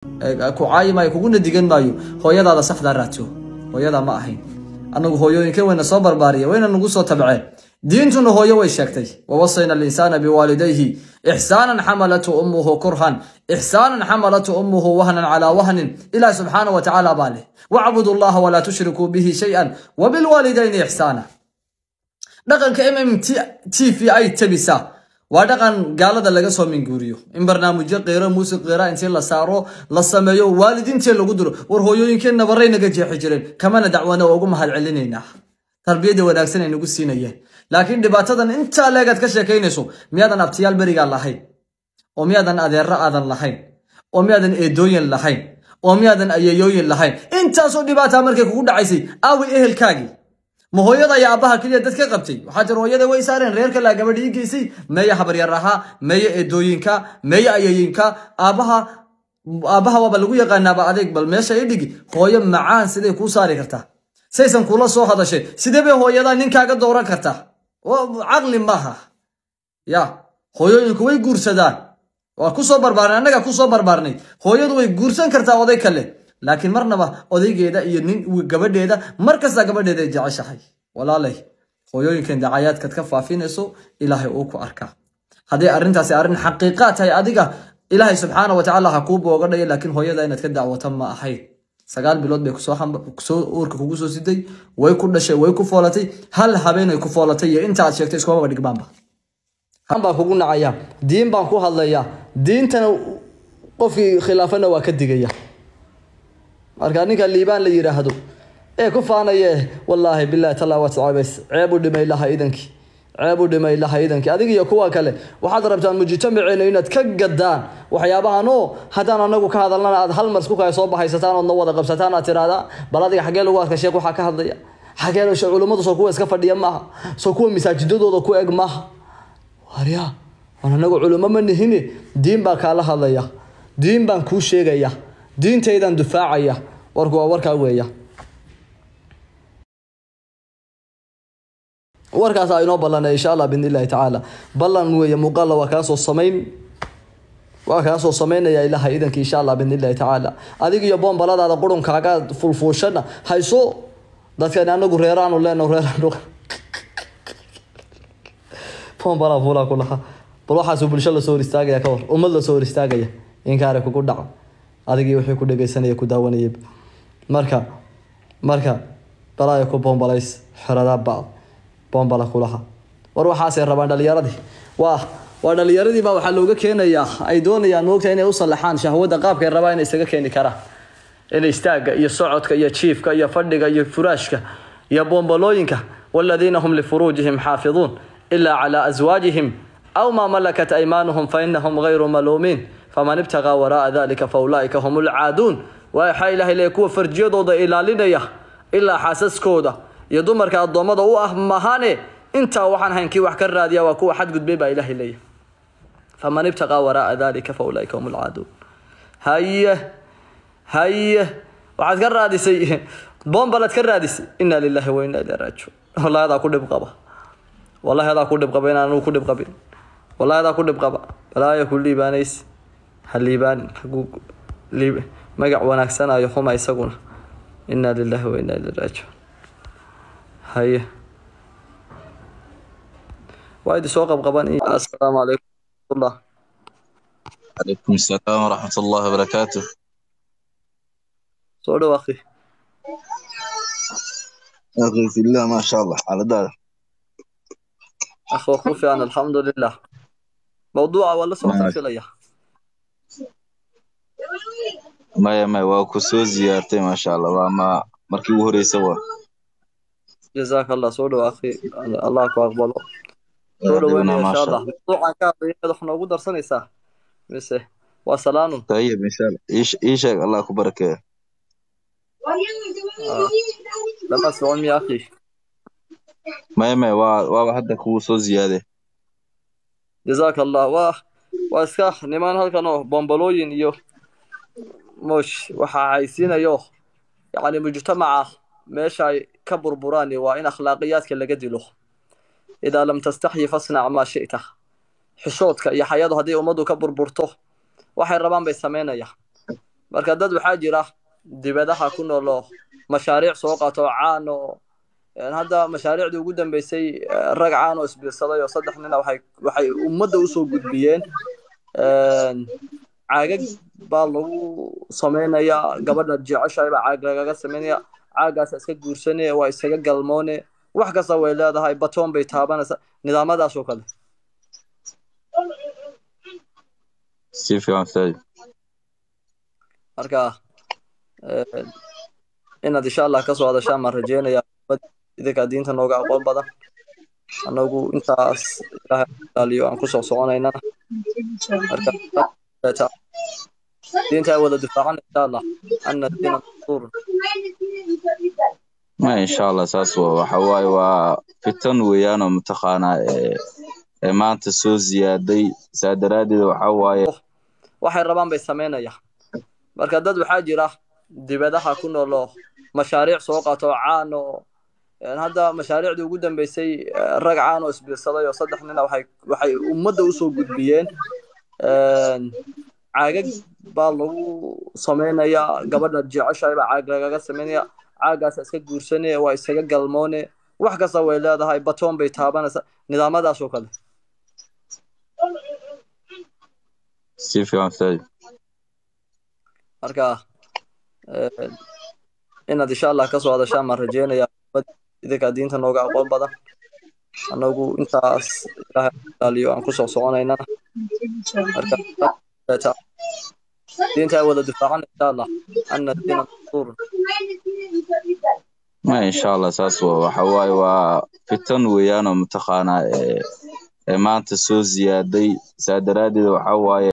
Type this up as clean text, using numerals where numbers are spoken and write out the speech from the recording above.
Ku caayi maayo, kuguna digan maayo. Hooyadaada saxdaa raadso, hooyadaa ma ahayn. Annagu hooyooyinka wayna soo barbaariya, wayna nagu soo tabceen. Diintuna hooyo way sheegtay: wawasayna alinsaana biwaalidayhi ixsaanan, xamalatu ummuhu kurhan, ixsaanan, xamalatu ummuhu wahnan calaa wahnin. Ilaah subxaana wa tacaala baa leh: wacbudu allaha walaa tushrikuu bihi shay-an wabilwaalidayni ixsaana. Dhaqanka MMT TV ay tabisaa waa dhaqan gaalada laga soo minguuriyo, in barnaamijyo qiiro, muusig qiira intii la saaro la sameeyo, waalidiintii lagu diro. War hooyooyinkeenna baray naga jeexi jireen, kamana dacwana, waa ugu mahad celinaynaa tarbiyadda wanaagsan ay nagu siinayeen. Laakiin dhibaatadan intaa leegaad ka sheekaynayso, miyaadan abtiyaal berigaa lahayn? Oo miyaadan adeerro aadan lahayn? Oo miyaadan eedooyin lahayn? Oo miyaadan ayeeyooyin lahayn? Intaasoo dhibaataa markay kugu dhacaysay, aaway ehelkaagii? Ma hooyada iyo aabbaha keliya dad ka qabtay? Waxaa jira hooyada way saareen, reerka laa gabadhi ii geysay. Meeya habaryar ahaa? Meeya eedooyinka? Meeya ayeeyinka? Aabbaha, aabbaha waaba lagu yaqaanaaba adeeg. Bal meesha i dhigi, hooyo macaan siday kuu saari kartaa? Saysan kula soo hadashay, sidee bay hooyadaa ninkaaga dooran kartaa? Caqli maaha. Ya hooyooyinku way guursadaan, waa kusoo barbaarnay, annaga kusoo barbaarnay. Hooyadu way guursan kartaa oday kale, laakiin marnaba odaygeeda iyo nin gabadheeda, mar kasta gabadheeda ay jeceshahay. Walaalay, hooyooyinkan dacayaadkaad ka faafinayso Ilaahay uu ku arkaa. Hadday arrintaasi arrin xaqiiqa tahay, adiga Ilaahay subxaana wa tacaala ha kuu boogadhayo, laakiin hooyada inaad ka dacwata ma ahayn. 9 bilood bay kusoo uurka kugu soo siday, way ku dhashay, way ku foolatay. Hal habeenay ku foolatay iyo inta aad sheegtay iskumaba dhigmaanba. Baan kugu nacaya, diin baan ku hadlaya, diintana qofkii khilaafana waa ka digaya. Marka ninka Liibaan la yidhaahdo ee ku faanaye, wallaahi billahi tallaa waad ceebays. Ceeb u dhimay laha idankii, ceeb u dhimay laha idankii. Adiga iyo kuwa kale waxaad rabtaan mujtamaceena inaad ka gadaan waxyaabahan, oo haddaan anagu ka hadalnana aad hal mar isku kale soo bahaysataan ood na wada qabsataan, aad tiraahdaa: bal adiga xaggee lagu arka sheekh waxaa ka hadlaya? Xaggee culummadu? Soo kuwa iska fadhiya maaha? Soo kuwa masaajidadooda ku eg maaha? Warya, waan anagu culummo ma nihine, diin baa kaala hadlaya, diin baan kuu sheegaya, diintaydaan dufaacaya. Warku waa warkaa weeya. Warkaas inoo ballanay insha Allah biidni illahi tacaala. Ballan weeye, muuqaalla waa kaa soo samayn, waa kaa soo samaynaya Ilaha idanka insha Allah biidni illahi tacaala. Adiga iyo boombaladaada qurunkaaga fulfuushana hayso. Dadkani anagu reeraanu leeno, reeraanu boombalaa fuulaa ku lahaa. Bal waxaasuu bulsho lasoo hor istaagaya ka hor, ummad lasoo hor istaagaya, inkaare kugu dhaca adigii wixii ku dhegaysanaya, ku daawanayay. Marka balaayo ku bombalays xeradaa bacd bombala kulaha. War waxaasay rabaan dhalinyaradii, waa dhalinyaradii baa waxaa looga keenayaa, ay doonayaan moogta inay u sallaxaan shahwadda qaabkay rabaan inay isaga keeni karaan, inay istaagga iyo socodka iyo jiifka iyo fadhiga iyo furaashka iyo bombalooyinka. Waladiina hum lifuruujihim xaafiduun ilaa calaa aswaajihim aw maa malakat aymaanuhum fainahum gayru maluumiin, faman ibtagaa waraa'a dalika faulaa'ika hum lcaaduun. Waxaa Ilahay leeyahy kuwa farjiyadooda ilaalinaya ilaa xaasaskooda iyo dumarka addoommada u ah mahane, intaa waxaan hayn kii wax ka raadiya waa kuwa xadgudbay baa Ilahay leeyahay. Faman ibtaqaa waraa'a dalika faulaa'ika hum lcaaduun. Haye haye, waxaad ka raadisay bombalaad ka raadisay. Inna lillahi wa inna ilayhi raajicuun. Wallahi adaa ku dhib qaba, wallahi adaa ku dhib qaba, inaan anugu ku dhib qabin. Wallahi adaa ku dhib qaba. Balaaya ku liibaanays, ha liibaanin, hagu magac wanaagsanayo xuma isaguna. Inna lillahi wa inna ilayhi raajicuun. Haye, waa idi soo qabqaban. Assalaamu calaykum waraxmatullah. عليكم السلام ورحمة الله وبركاته. Soo dhow, akhi. أخي في الله، ما شاء الله على دار. Akh, waa ku fiican, alxamdulilah. Mawduuca waa la socotaan ما filaya. maya maya, waa ku soo ziyaartay, maasha Allah, waa ma markii ugu horeysa waa. Jazaaka Allah, soo dhow akhi, Allah ku aqbalo. Soo Adiguna dhaweynaya insha maasha Allah. Allah. Mawduucan ka hadlaya wax noogu darsanaysaa mise waa salaanun? طيب إن شاء الله, ii sheeg, Allah ku barakeeyo. Lama socon miya, akhi? Maya maya, waa waaba hadda kugu soo ziyaaday. Jazaaka Allah. Waa iska niman halkan oo bombalooyin iyo moosh waxa haysiinayo, yacni mujtamaca meesha ay ka burburaan waa in akhlaaqiyaadka laga dilo. Idaa lam tastaxyi fasnac maa shi'ta. Xishoodka iyo xayadu haddii ummaddu ka burburto, waxay rabaan bay samaynayaan. Marka dad waxaa jira dibadaha ku nool oo mashaariic soo qaato oo caan oo hadda mashaariicdii ugu dambeysay, rag caan oo isbiirsaday oo 3 nina waxay ummadda usoo gudbiyeen caagag baa lagu samaynayaa, gabadha jeceshahay baa caag lagaga samaynaya, caagaas iska guursane, waa isaga galmoone, wax kasta way leedahay, batoon bay taabanaysaa, nidaamadaas oo kale. Si fiican ustaad. Marka inaad insha Allah kasoo hadashaan baan rajeynayaa, idinkaa diinta nooga aqoon badan, anagu intaas Ilaahay ilaaliyo aan kusoo soconaynana. Marka diinta wada difaacan insha Allah, anna diina mansuur. Ma insha Allah saas waa, waxa waaye waa fitan weeyaan oo mataqaanaa ee maanta soo ziyaaday, saa daraaddeed waxa waaye waxay rabaan bay samaynayaan. Marka dad waxaa jira dibadaha ku nool oo mashaariic soo qaato oo caan oo hadda mashaariicdii ugu dambeysay, rag caan oo isbiirsaday oo 3 nina waxay ummadda usoo gudbiyeen caagag baa lagu samaynayaa, gabadha jeceshahay baa caag lagaga samaynaya, caagaas iska guursane, waa isaga galmoone, wax kasta way leedahay, batoon bay taabanaysaa, nidaamadaas oo kale. Si fiican ustaad. Marka inaad insha Allah kasoo hadashaan baan rajeynayaa, idinkaa diinta nooga aqoon badan, anagu intaas Ilaahay ilaaliyo aan kusoo soconaynana. Marka diinta wada difaacan insha Allah, anna diina mansuur. Ma insha Allah saas waa, waxa waaye waa fitan weeyaan oo mataqaanaa ee maanta soo ziyaaday, saa daraaddeed waxa waaye